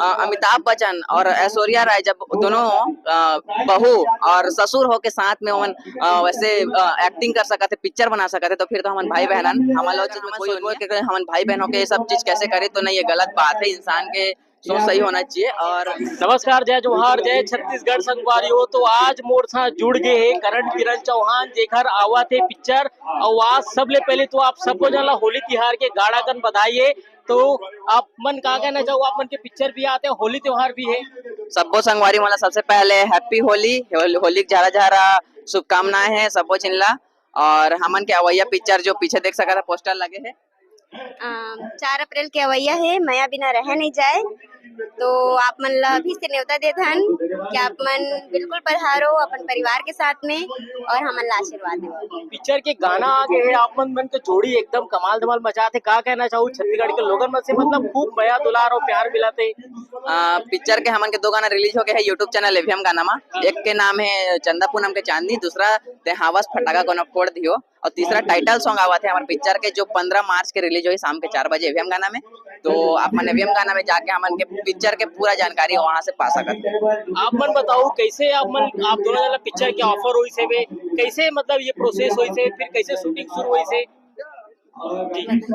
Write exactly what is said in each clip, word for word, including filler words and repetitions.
अ, अमिताभ बच्चन और ऐश्वर्या राय जब दोनों, अ, बहू और ससुर होके साथ में ओमन, अ, वैसे, अ, एक्टिंग कर सकत हे, पिक्चर बना सकत हे, तो फिर तो हमन भाई बहन हन। हमन ला ओ चीज में कोई सोचबो कि हमन भाई बहन होके ये सब चीज कैसे करे, तो नहीं, ये गलत बात है। इंसान के सोच सही होना चाहिए। और नमस्कार, जय जोहार, जय छत्तीसगढ़ संगवारी हो। तो आज मोर साथ जुड़ गए हैं करण किरण चौहान, जेकर आवत हे पिक्चर। और आज सबले पहले तो आप सबो जन ला होली तिहार के गाड़ा कन बधाई है। तो आप मन का कहना चाहो, आप मन के पिक्चर भी आते हैं, होली त्योहार भी है। सब्बो संगवारी मन ला सबसे पहले हैप्पी होली, होल-, होली के झारा झारा शुभकामनाएं हैं सब्बो झिन ला। और हमन के अवैया पिक्चर जो पीछे देख सकत है, पोस्टर लगे है। अम, चार अप्रैल के अवैया है, मया बिना रह नहीं जाए। तो आप मन ला अभी से न्योता देत हन कि आप मन बिल्कुल पधारो अपन परिवार के साथ में और हमन ला आशीर्वाद देवो। पिक्चर के गाना आ गए हैं, आप मन मन के जोड़ी एकदम कमाल धमाल मचात हे। का कहना चाहू छत्तीसगढ़ के लोगन मन से, मतलब खूब मया दुलार और प्यार मिलत हे। अ, पिक्चर के हमन के दो गाना रिलीज हो गए है YouTube चैनल एवीएम गाना मा। एक के नाम है चंदा पूनम के चांदनी, दूसरा ते हावस फटाका कोनो फोड़ दियो, और तीसरा टाइटल सॉन्ग आवत है हमारे पिक्चर के, जो पंद्रह मार्च के रिलीज होई शाम के चार बजे एवीएम गाना में। तो आप मन एवीएम गाना में जाके हमन के पिक्चर के पूरा जानकारी वहां से पा सकत हैं। आप मन बताओ, कैसे आप मन, आप दोनों जन ला पिक्चर के ऑफर होइस हे, कैसे मतलब ये प्रोसेस होइस हे, फिर कैसे शूटिंग शुरू होइस हे? जी।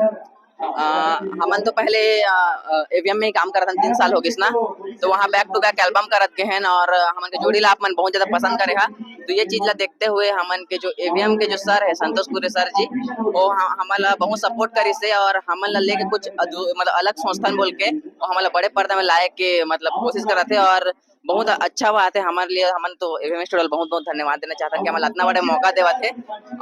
अ, हमन तो पहले, अ, अ, एवीएम में ही काम करत हन, तीन साल हो गिस ना, तो वहाँ बैक टू बैक एल्बम करत के हन और हमन के जोड़ी ला आप मन बहुत ज्यादा पसंद करे हा। तो ये चीज ला देखते हुए हमन के जो एवीएम के जो सर है संतोष कुरे सर जी, वो ह-, हमन ला बहुत सपोर्ट करिस हे और हमन ला लेके कुछ अधू-, मतलब अलग संस्थान बोल के वो हमन ला बड़े पर्दा में लाए के मतलब कोशिश करत हे और बहुत अच्छा बात है हमारे लिए। हमन तो एवीएम स्टूडियो ला बहुत बहुत धन्यवाद देना चाहत हन कि हमन ला इतना बड़ा मौका देवत हे।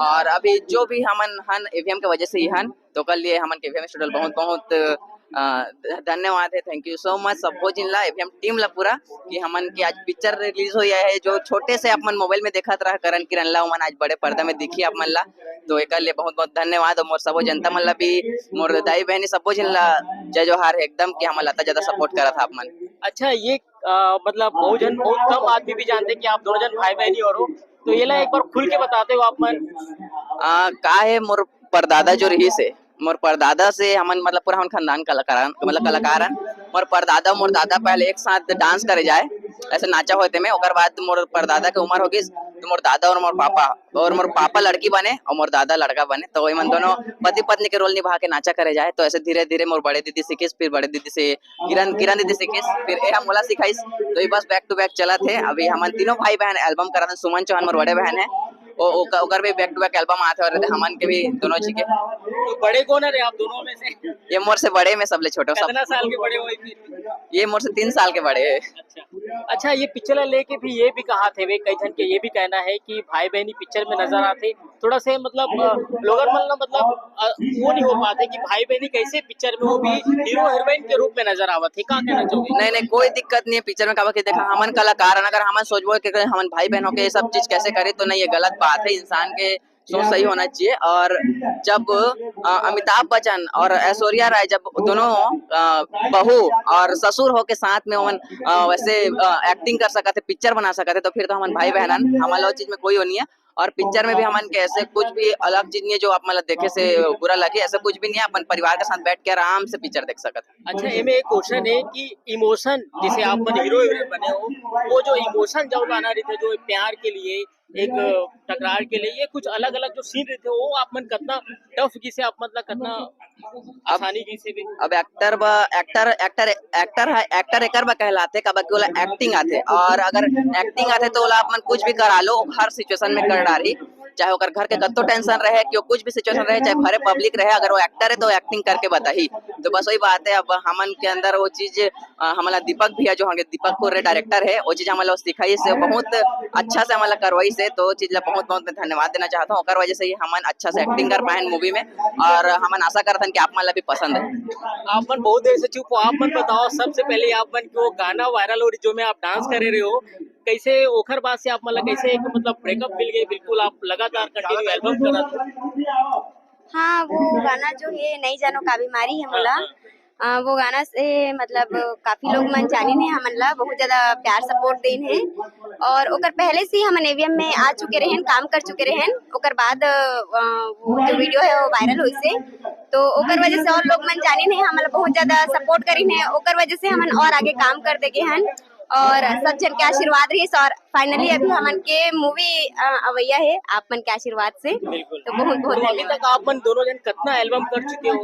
और अभी जो भी हमन हन एवीएम के वजह से ही हन, तो ओकर लिए हमन के एवीएम स्टूडियो ला बहुत बहुत, अ, ध-, धन्यवाद है। Thank you so much सब्बो जिन ला, एवीएम टीम ला पूरा, कि हमन के आज पिक्चर रिलीज होई है, जो छोटे से आप मन मोबाइल में देखत रहा करण किरण ला, ओमन आज बड़े पर्दा में दिखी आप मन ला। तो एकर लिए बहुत बहुत धन्यवाद और मोर सबो जनता मन ला भी, मोर दाई बहनी सब्बो जिन ला जय जोहार है एकदम, कि हमन ला इतना ज्यादा सपोर्ट करत हा आप मन। अच्छा, ये, अ, मतलब बहुत जन, बहुत कम आदमी भी जानते कि आप दोनों जन भाई बहनी हो, तो ये ला एक बार खुल के बताते हो आप मन। अ, का है, मोर परदादा जो रहिस हे, मोर परदादा से हमन मतलब पूरा हमन खानदान कलाकार हन, मतलब कलाकार हन। मोर परदादा, मोर दादा पहले एक साथ डांस करे जाए, ऐसे नाचा होए तेमे, ओकर बाद मोर परदादा के उम्र हो गिस, तो मोर दादा और मोर पापा, और मोर पापा लड़की बने और मोर दादा लड़का बने, तो वही मन दोनों पति पत्नी के रोल निभा के नाचा करे जाए। तो ऐसे धीरे धीरे मोर बड़े दीदी सीखिस, फिर बड़े दीदी से किरण, किरण दीदी सीखिस, फिर एहा मोला सिखाइस। तो ये बस बैक टू बैक चलत हे। अभी हमन तीनों भाई बहन एल्बम करत हन, सुमन चौहान मोर बड़े बहन है, ओ, ओकर, ओकर भी बैक टू बैक एल्बम आत हे और हमन के भी दोनों जी के। तो बड़े कौन है रे आप दोनों में से? ये मोर से बड़े, मैं सबले छोटे हूँ, सब। कितना साल के बड़े हो फिर? ये मोर से तीन साल के बड़े है। अच्छा, अच्छा, ये पिक्चर ला लेके भी ये भी कहा थे वे, कई जन के ये भी कहना है कि भाई बहनी पिक्चर में नजर आते, थोड़ा से मतलब, अ, लोगन मन ला मतलब, अ, वो नहीं हो पाते कि भाई बहनी कैसे पिक्चर में वो भी हीरो हीरोइन के रूप में नजर आवत है। का कहना चाहोगे? नहीं, नहीं, कोई दिक्कत नहीं है पिक्चर में, काबर कि देखा, हमन कलाकार हन, अगर हमन सोचबो कि हमन भाई बहन होके ये सब चीज कैसे करे, तो नहीं, ये गलत बात है। इंसान के सोच सही होना चाहिए। और जब, अ, अमिताभ बच्चन और ऐश्वर्या राय जब दोनों, अ, बहू और ससुर होके साथ में ओमन, अ, वैसे, अ, एक्टिंग कर सकत हे, पिक्चर बना सकत हे, तो फिर तो हमन भाई बहन हन, हमन ला ओ चीज में कोई वो नहीं है। और पिक्चर में भी हमन के ऐसे कुछ भी अलग चीज नहीं है जो आप मन ला देखे से बुरा लगे, ऐसा कुछ भी नहीं है। अपन परिवार के साथ बैठ के आराम से पिक्चर देख सकत हे। अच्छा, एमे एक क्वेश्चन है कि इमोशन, जैसे आप मन हीरो हीरोइन बने हो, वो जो इमोशन जब लाना रहता है, जो प्यार के लिए, एक टकरार के लिए, ये कुछ अलग अलग जो सीन रहते हैं, वो आप मन कितना टफ की से आप मतलब कितना आसानी की से भी। अब एक्टर बा, एक्टर, एक्टर, एक्टर है, एक्टर एकर बा कहलाते, काबर कि ओला एक्टिंग आथे, और अगर एक्टिंग आथे तो ओला आप मन कुछ भी करा लो, हर सिचुएशन में कर डारी। चाहे ओकर घर के कत्तो टेंशन रहे, कि वो कुछ भी सिचुएशन रहे, चाहे भरे पब्लिक रहे, अगर वो एक्टर है तो एक्टिंग करके बताही। तो बस वही बात है, अब हमन के अंदर वो चीज, अ, हमला दीपक भैया जो हमारे दीपक कोरे डायरेक्टर है, वो चीज हमला सिखाई से बहुत अच्छा से हमला करवाई से, तो वो चीज ला बहुत बहुत मैं धन्यवाद देना चाहता हूँ। ओकर वजह से ही हमन अच्छा से एक्टिंग कर पाए मूवी में, और हमन आशा करथन कि आप मन ला भी पसंद है। आप मन बहुत देर से चुप हो, आप मन बताओ, सबसे पहले आप मन के वो गाना वायरल हो रही, जो में आप डांस करे रहे हो, कैसे ओखर बाद से आप मन ला कैसे एक मतलब ब्रेकअप मिल गई, बिल्कुल आप लगातार कंटिन्यू एल्बम करत हो? हाँ, वो गाना जो है, नहीं जानो का बीमारी है मोला, हाँ, हाँ। अ, वो गाना से मतलब काफी लोग मन जानिन हे हमन ला, बहुत ज्यादा प्यार सपोर्ट देन हे। और ओकर पहले से ही हमन एवीएम में आ चुके रहेन, काम कर चुके रहेन। ओकर बाद अ, वो जो वीडियो है वो वायरल होइस हे, तो ओकर वजह से और लोग मन जानिन हे, हमन ला बहुत ज्यादा सपोर्ट करिन हे, ओकर वजह से हमन और आगे काम कर दे गे हन। और सब जन के आशीर्वाद रहिस और फाइनली अभी हमन के मूवी अवैया है आप मन के आशीर्वाद से। बिल्कुल। तो बहुत बहुत तो अभी धन्यवाद। तक आप मन दोनों जन कितना एल्बम कर चुके हो?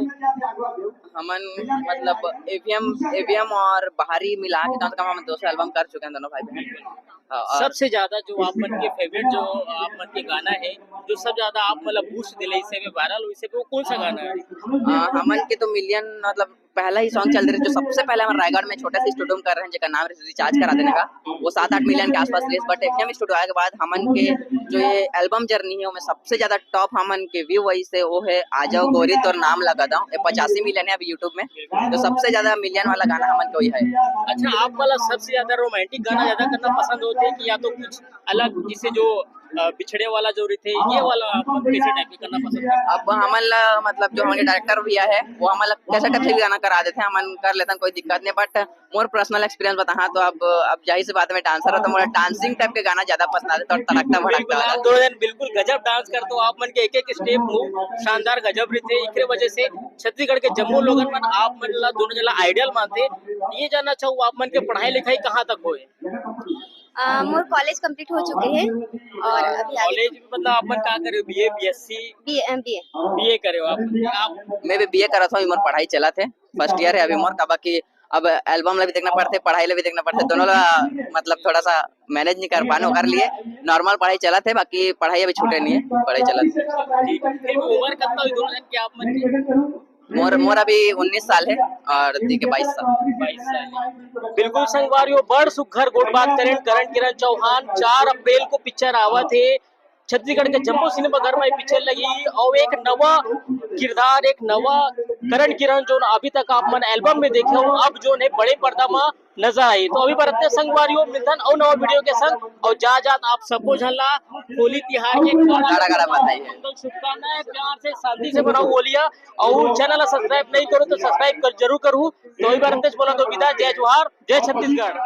हमन मतलब एवीएम एवीएम और बाहरी मिला के कम से कम हम दो सौ एल्बम कर चुके हैं दोनों भाई बहन। हाँ, और सबसे ज्यादा जो आप मन के फेवरेट जो आप मन के गाना है, जो सब ज्यादा आप मतलब बूस्ट दिले इसे में वायरल हो इसे में वो कौन सा गाना है? आ, हमन के तो मिलियन मतलब पहला ही सॉन्ग चल रहे जो सबसे पहले हम रायगढ़ में छोटा सा स्टूडियो में कर रहे हैं जेकर नाम रिचार्ज करा देने का, वो सात आठ मिलियन के आसपास रिलीज। बट एफएम स्टूडियो आए के बाद हमन के जो ये एल्बम जर्नी है उसमें सबसे ज्यादा टॉप हमन के व्यू वही से वो है आ जाओ गोरी तोर नाम लगा दो, ये पचासी मिलियन है अभी यूट्यूब में। तो सबसे ज्यादा मिलियन वाला गाना हमन के वही है। अच्छा, आप वाला सबसे ज्यादा रोमांटिक गाना ज्यादा करना पसंद होते हैं कि या तो कुछ अलग, जिसे जो अ, बिछड़े वाला जो रहिथे, ये वाला आप मन कैसे टाइप के करना पसंद करते हैं? अब हमन ला मतलब जो हमन के डायरेक्टर भैया है वो हमन ला कैसे टाइप से भी गाना करा देथे, हमन कर लेथन, कोई दिक्कत नहीं। बट मोर पर्सनल एक्सपीरियंस बताहा तो अब अब जाहिर सी बात है मैं डांसर हूँ तो मोला डांसिंग टाइप के गाना ज्यादा पसंद आथे, थोड़ा तड़कता भड़कता बिल्कुल, वाला। आप दोनों जन बिल्कुल गजब डांस करते हो, आप मन के एक एक स्टेप मूव शानदार गजब रहिथे। एकरे वजह से छत्तीसगढ़ के जम्मो लोगन मन आप मन ला दोनों जन ला आइडियल मानथे। ये जानना चाहूँ आप मन के पढ़ाई लिखाई कहाँ तक होए? अ, मोर कॉलेज कंप्लीट हो चुके हे और अभी आगे कॉलेज में मतलब आप मन का करे हो, BA, BSc? BA, BA. BA करे हो आप? आप मैं भी बीए करत हूँ, अभी मोर पढ़ाई चलत हे, फर्स्ट ईयर है अभी मोर, काबर कि अब एल्बम ला भी देखना पड़थे, पढ़ाई ला भी देखना पड़थे, दोनों ला मतलब थोड़ा सा मैनेज नहीं कर पाने, ओकर लिए नॉर्मल पढ़ाई चलत हे, बाकी पढ़ाई अभी छूटे नहीं है, पढ़ाई चलत हे। ठीक है, फिर भी उम्र कितना हुई दोनों जन के आप मन के? मोर मोर अभी उन्नीस साल है और दी के बाईस साल। बाईस साल। बिल्कुल संगवारियों, बड़ सुघर गोठ बात करेन करण किरण चौहान। चार अप्रैल को पिक्चर आवत हे, छत्तीसगढ़ के जम्मो सिनेमा घर में पिक्चर लगी और एक नवा किरदार, एक नवा करण किरण जो अभी तक आप मन एल्बम में देखे हो, अब जो है बड़े पर्दा में नजर आई। तो अभी बरते संगवारियों, मिलथन अउ नवा वीडियो के संग। और जा जात आप सबो झन ला होली तिहार के गाड़ा गाड़ा बधाई है। मंगल शुभकामनाएं, प्यार से शांति से मनाओ होलिया। और चैनल ला सब्सक्राइब नहीं करो तो सब्सक्राइब कर जरूर करू। तो अभी बरते बोला तो विदा, जय जोहार, जय छत्तीसगढ़।